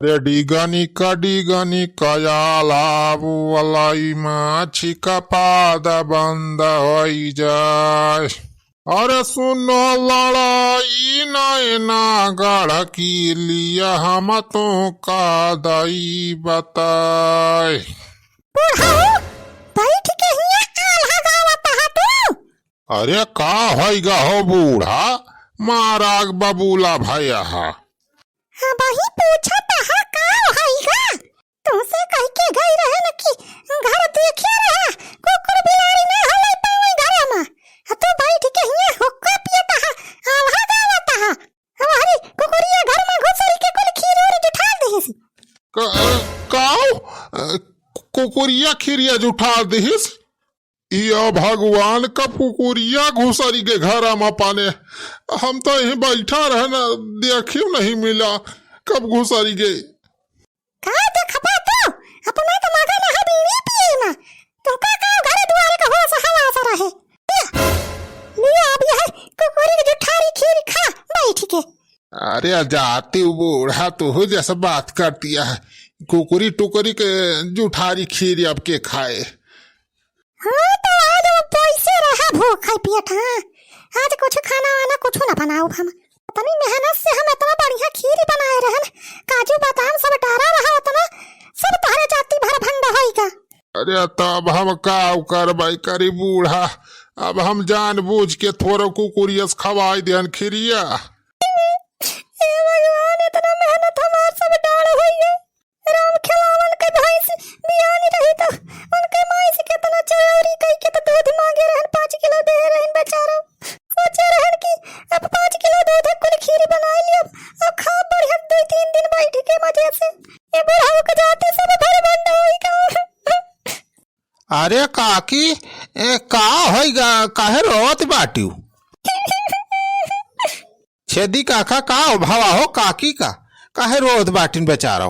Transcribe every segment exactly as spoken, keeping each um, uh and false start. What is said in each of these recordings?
रे डिगनी का डिगनी कयाला बुअलाई माछी का पाद बंद होई जाए। अरे सुनो लड़ाई नैना गढ़ की लिया हम तो का दई बताए। बुढ़ऊ, बैठ के हिया आल्हा गावत हा तू। अरे का होइगा हो बूढ़ा, माराग बबूला भया हा। हाँ, वही पूछत हा का होइगा। तुमसे कह के गई रहे न कि घर देखे रहा, कुकुर बिलारी ना हले पावे घर में। आ तू बैठ के हिया हुक्का पियत हा, आल्हा गावत हा। अब हरी कुकुरिया घर में घुसरी के कुल खीर उर जुठार दिहिस। का, काऊ? अ, कुकुरिया खीरिया जुठार दिहिस? इया भगवान, कब कुकुरिया घुसरी के घर में पाने? हम तो यहीं बैठा रहे ना, देखियो नहीं मिला, कब घुसरी गई? का देखबा तू? अपना तो मगन है बीड़ी पिए में। तुमका का घर दुआरे का होश हवास रहे? लिया, लिया, अब यह कुकुरी के जुठारी खीर खा बैठ के। अरे जाती बूढ़ा, तू जैसे बात करती है, कुकुरी टुकुरी के जुठारी खीर अब के खाए? हाँ, तो आज वो पैसे रहा भूख है पेट, हाँ। आज कुछ खाना वाना कुछ ना बनाओ हम। इतनी मेहनत से हम इतना बढ़िया खीर बनाए रहन, काजू बादाम सब डारा रहा उतना, सब तोहरे जाति भर भंड होइगा। अरे तब हम का करबै करी बूढ़ा, अब हम जानबूझ के थोड़ा कुकुरियस खवाई देन खीरिया। हे भगवान, इतना मेहनत हमार सब डार होइगा। राम खेलावन के भैंस बियान रही तो उनके माई से कितना चोरी कई के तो दूध मांगे रहन, पाँच किलो दे रहन बेचारा। सोचे रहन कि अब पाँच किलो दूध है, कुल खीर बनाई लियब और खा बढ़िया दो तीन दिन बैठ के मजे से। ये बुढ़ऊ के जाते सब भर भंड होई का। अरे काकी, ए, का होइगा, काहे रोत बाटिउ? छेदी काका, का हो भवा हो काकी का, काहे रोत बाटिन बेचारो?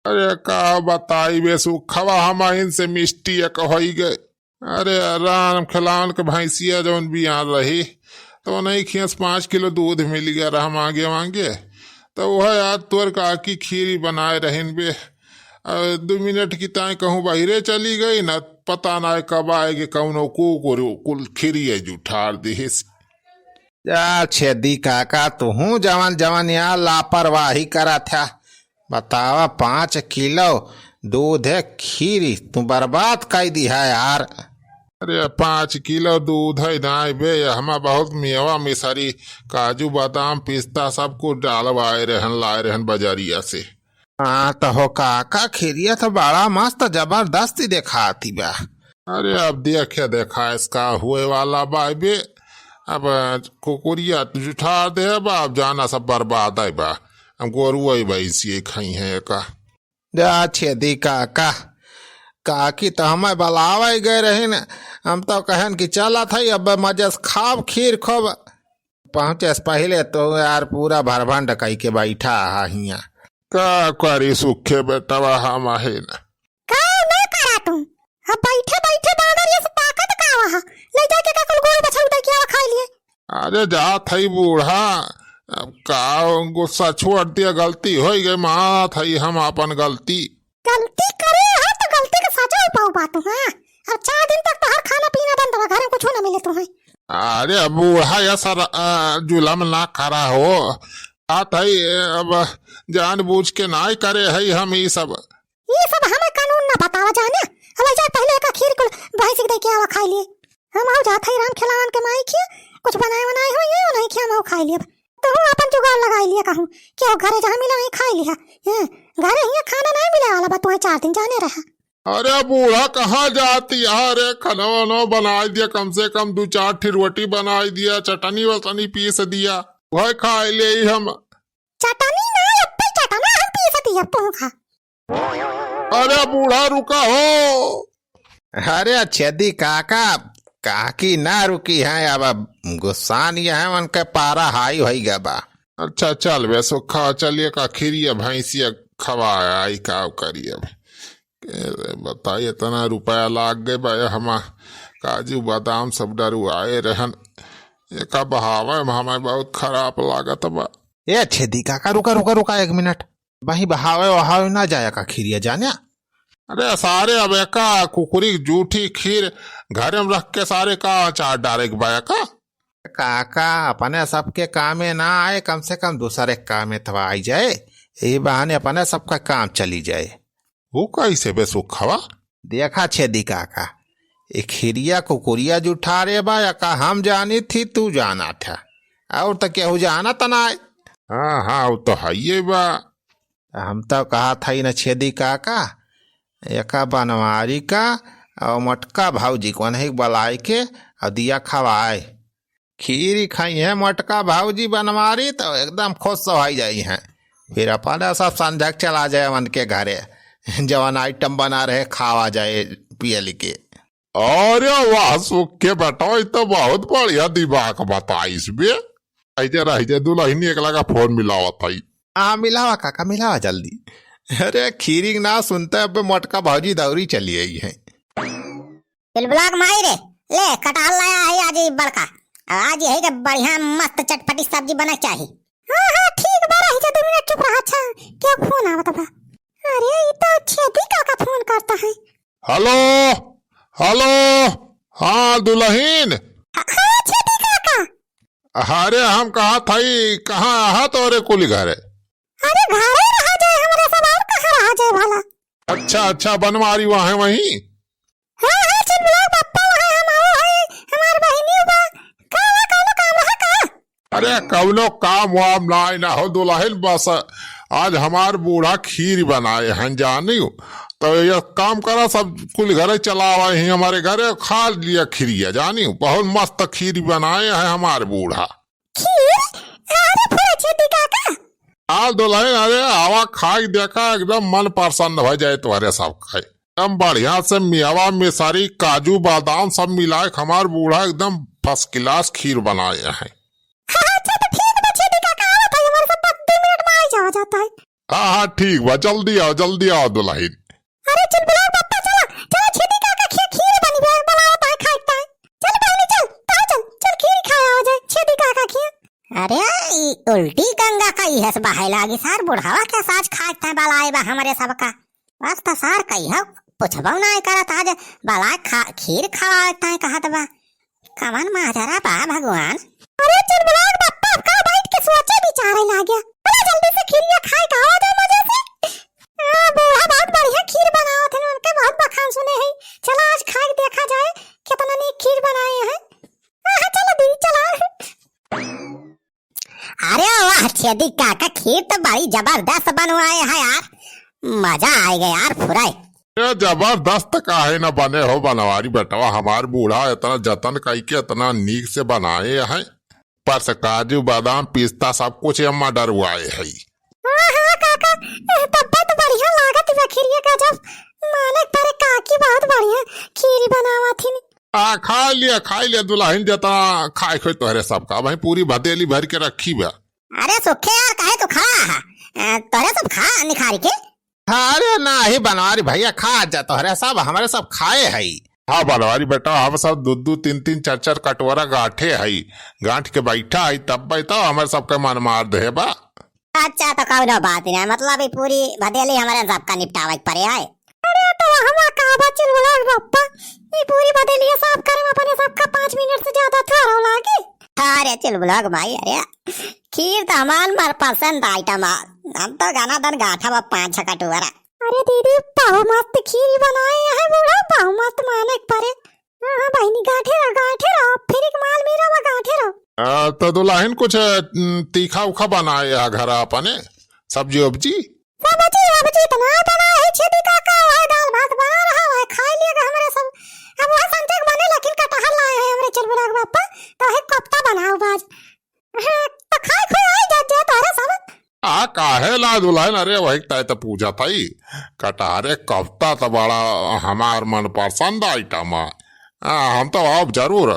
अरे का बताई बे सुखवा, हम इनसे मिस्टी एक होई गए। अरे राम खेलावन के भैंसिया जौन बियान रही, तो नहीं खियस पाँच किलो दूध मिल गया रहा मांगे मांगे, तो वह यार तोर काकी खीरी बनाए रहिन बे। अ, दो मिनट की ताई कहूँ बाहरे चली गई ना, पता ना कब आएगी, कौनो कुकुर कुल खीरिए जुठार दिहिस। जा छेदी काका, तुहूँ जवन जवन यहाँ लापरवाही करत है। बतावा, पाँच किलो दूध है खीरी, तू बर्बाद कर दी है यार। अरे, पाँच किलो दूध है ना बे, हमा बहुत मेवा मिसरी, काजू बादाम पिस्ता सब कुछ डालवाए रहन, लाए रहन बजरिया से। हाँ, तो हो काका, खीरिया तो बड़ा मस्त जबरदस्त देखाती बा। अरे, अब देखे देखा इसका हुए वाला बा बे। अब कुकुरिया जुठा दे बा, अब जाना सब बर्बाद है बा। अब गोरुआ ही भैंसिए खाई है का। जा छेदी काका, काकी तो हमें बलावे गए रही न, हम तो कहन कि चलत है, अब मजे से खाब खीर खूब। पहुँचे से पहले तो यार पूरा भरभंड कई के बैठा हा हियाँ। का करी सुखे बेटवा हम आहे न। का ना करा तू? अब बैठे बैठे बानर ये सब ताकत का वहाँ? ले जाके का कुल गोल बछल दे के आवा खाई लिए। अरे जात है बूढ़ा, अब का गुस्सा छोड़ दिया, गलती होई गई, मानत है हम अपन गलती। गलती करे हो तो गलती के सजा पाओ बात, हाँ? अब चार दिन तक तोहर खाना पीना बंद बा, घर में कुछ ना मिले तुम्हें। अरे बूढ़ा, ऐसा र-, आ, जुलम ना करा हो। बात है, अब जानबूझ के नाई करे है हम ई सब। ई सब हमें कानून ना बतावा जाने। अब जा पहले का खीर कुल भैंस के दे के आवा खाई लिए। हम आउ जात है राम खेलावन के माई खिया, कुछ बनाए बनाए हो ये नहीं खिया, हम आउ खाई लिए। तो हम अपन जुगाड़ लगाई लिया कहूँ कि वो घरे जहाँ मिला वहीं खाई लिया। हैं, घरे हियाँ खाना नहीं मिले वाला बा, तुम्हें चार दिन जाने रहा। अरे बूढ़ा, कहाँ जाती है रे? खाना वाना बनाई दिया, कम से कम दो चार ठी रोटी बनाई दिया, चटनी वटनी पीस दिया, वह खाई ले ही हम। चटनी ना, अब्बे चटना हम पीस दिया, तू खा। अरे बूढ़ा, रुका हो। अरे छेदी काका, काकी ना रुकी है, अब गुस्सान ये है, उनके पारा हाई होई गया बा। अच्छा चल बे सुखा, चलिए का खीरिया भैंसिया खवाए आई, का करी अब। के रे बताई, इतना रुपया लाग गए बा, हमा काजू बादाम सब डरुआए रहन, एका बहावे में हमें बहुत खराब लागत बा। ए छेदी काका, रुका, रुका, रुका, एक मिनट। बही बहावे वहावे ना जाए का खीरिया जाने। अरे सारे, अब एका कुकुरी जूठी खीर घरे में रख के सारे का अचार डारे के बा एका? काका, अपने सबके कामे ना आए, कम से कम दूसरे के कामे तो आई जाए। यही बहाने अपने सबका काम चली जाए। वो कैसे बे सुखवा? देखा छेदी काका, ए खीरिया कुकुरिया जुठारे बा, या का हम जानी थी, तू जाना था, और तो केहू जाना त ना आए। हाँ, हाँ, वो तो है ये बा। हम तो कहा था ही न छेदी काका, एका बनवारी का और मोटका भौजी को नहीं बलाई के और दिया खवाए। खीरी खाई है मोटका भौजी बनवारी तो एकदम खुश हो जाई हैं। फिर अपने सब संझक चला जाए उनके घरे, जवन आइटम बना रहे खावा जाए पियल के। अरे वाह सुख के बेटा, ई तो बहुत बढ़िया दिमाग बताइस बे। ऐसे रह जे दुल्हनी एक लगा फोन मिलावत हई। हाँ, मिलावा काका, मिलावा जल्दी। अरे खीरी ना सुनते अब मोटका भौजी दौरी चली आई है। चुलबुला के माई रे, ले कटहल लाया है आज ही बड़का। अब आज यही के बढ़िया मस्त चटपटी सब्जी बने चाही। हाँ, हाँ, ठीक बा, रही जा दो मिनट चुप रहा। अच्छा, क्या फोन आवत बा? अरे, ई तो छेदी काका फोन करता है। हेलो, हेलो, हाँ दुल्हन। हाँ, छेदी काका। अरे हम कहा था, कहाँ आहा तोरे कुली घरे? अरे घरे रहा जाए हमरे सब, और कहाँ रहा जाए भला? अच्छा, अच्छा, बनवारी वहाँ है वहीं? हाँ, हाँ, चुलबुला बप्पा वहाँ हम आओ है, हमार बहिनी बा। का हुआ, कौनो काम रहा का? अरे कौनो काम वाम नाई ना हो दुल्हन, बस आज हमार बूढ़ा खीर बनाए हैं जानी। तो ये काम करा, सब कुल घरे चलावा ही हमारे घरे, खा लिया खीरिया जानी। बहुत मस्त खीर बनाए हैं हमार बूढ़ा। खीर? अरे फुरा छेदी काका। आ दुल्हन, अरे आवा खाई देखा, एकदम मन प्रसन्न हो जाए तुम्हारे सब खाए। एकदम बढ़िया से मेवा मिसरी काजू बादाम सब मिलाए के हमार बूढ़ा एकदम first class खीर बनाए हैं। हाँ, अच्छा तो ठीक बा छेदी काका, आवत है हमारे सब, बस दो मिनट में आ जावा जाता है। हाँ, हाँ, ठीक बा, जल्दी आओ, जल्दी आओ दुल्हन। अरे चुलबुला बप्पा, चला, चला छेदी काका खिया खीर बनी बे, बनावत है, खाए के है। चल बहिनी चल, तू चल, चल खीर खाए आवा जाए छेदी काका खिया। अरे ई उल्टी गंगा का इहस बहाए लागी सार, बुढ़ावा के साज खाए के है बलाए बा हमरे सबका। बस त सार कहियो पुछबो नाई करत, आज बलाए खा, खीर खवाए के है कहत बा। कवन माजरा बा भगवान? अरे चुलबुला बप्पा, अब का बैठ के सोचे विचारे लाग्या। चला जल्दी से खीरिया खाए के आवा जाए मजे से। आ, बूढ़ा बहुत बढ़िया खीर बनावत है, उनके बहुत बखान सुने हैं। चला आज खाए के देखा जाए कितना नीक खीर बनाए हैं। हाँ, हाँ, चला दीदी, चला। अरे वाह छेदी काका, खीर तो बड़ी जबरदस्त बनवाए है यार, मजा आए गया यार फुराए। ए, जबरदस्त काहे न बने हो बनवारी बेटवा, हमार बूढ़ा इतना जतन कई के इतना नीक से बनाए हैं। पर से काजू, बादाम, पिस्ता सब कुछ एमा डरवाए है। हाँ, हाँ, काका, ए, तब्बे तो बढ़िया लागत बा खीरिया, गजब। माने पर काकी बहुत बढ़िया खीरी बनावत हिन। आ, खाइ लिया, खाइ लिया दुल्हन, जतना खाए खोए तोहरे सबका, वहीं पूरी भदेली भर के रखी बा। अरे सुखे यार, काहे तू खड़ा है? ए, तोहरे सब खा निखारी के। अरे नाही बनवारी भैया, खा जा, तोहरे सब, हमरे सब खाए हई। हाँ बनवारी बेटा, हम सब दू दू तीन तीन चार चार कटोरा गांठे हई, गांठ के बैठा हई, तब बैठा हमरे सबके मन मार दे बा। अच्छा तो कौनो बात ना, मतलब ई पूरी भदेली हमरे सबका निपटावे के पड़े है। अरे तो हमा का बा चुलबुला बप्पा, ई पूरी भदेलिया साफ करे में अपने सबका पाँच मिनट से ज्यादा थोड़ा लागे। अरे चुलबुला भाई, अरे खीर तो हमार मनपसंद आइटम है, हम तो घना दन गांठा बा पाँच छह कटोरा। अरे दीदी, बहु मस्त खीर बनाए है बूढ़ा, बहु मस्त माने के परे। हाँ, हाँ बहिनी, गांठे रहो, गांठे रहो, फिर एक माल मेरा बा, गांठे रहो। आ, तो दुल्हन कुछ, न, तीखा उखा बनाए है घर अपने, सब्जी उब्जी? सब्जी उब्जी तो ना बनाए है छेदी काका, वह दाल भात बना रहा है, खाए लिया हमरे सब। अब वह संजग बने, लेकिन कटहल लाए हैं हमरे चुलबुला बप्पा, तो है कोफ्ता बनाओ बाज। हाँ, तो खाए खुए आई जा, जा तोहरे सब। आ, काहे ला दुल्हन, अरे वही तय तो पूछा था ही। कटहरे कोफ्ता तो बड़ा हमार मनपसंद आइटम है। आ, हम तो आब जरूर।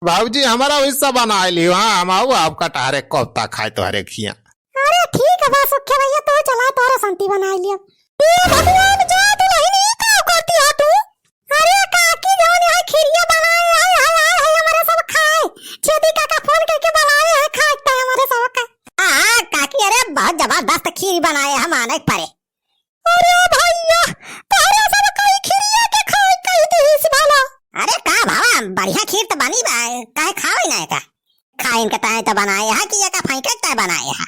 बाबूजी, हमारा हिस्सा बनाए लियो, हाँ, हम आऊ, आप कटहरे कोफ्ता खाए तोहरे खिया। अरे ठीक है, बस ओके भैया, तू चला, तोहरे संती बनाए लियो। ए भगवान, जा दुल्हन, ई का करती हो तू? अरे काकी, जौन है खीरिया बनाए है, है, है, है, हमरे सब खाए। छेदी काका फोन करके बुलाए है, खाए के हमरे सब का। हाँ, हाँ, काकी, अरे बहुत जबरदस्त खीर बनाए है, माने अरे भैया, तोहरे सब कई खिरिया के खाए कह दिहिस भला। अरे का भावा, बढ़िया खीर त बनी बा, काहे खावे ना एका? खाइन के ताई त बनाए हा कि एका फेंके के ताई बनाए हा?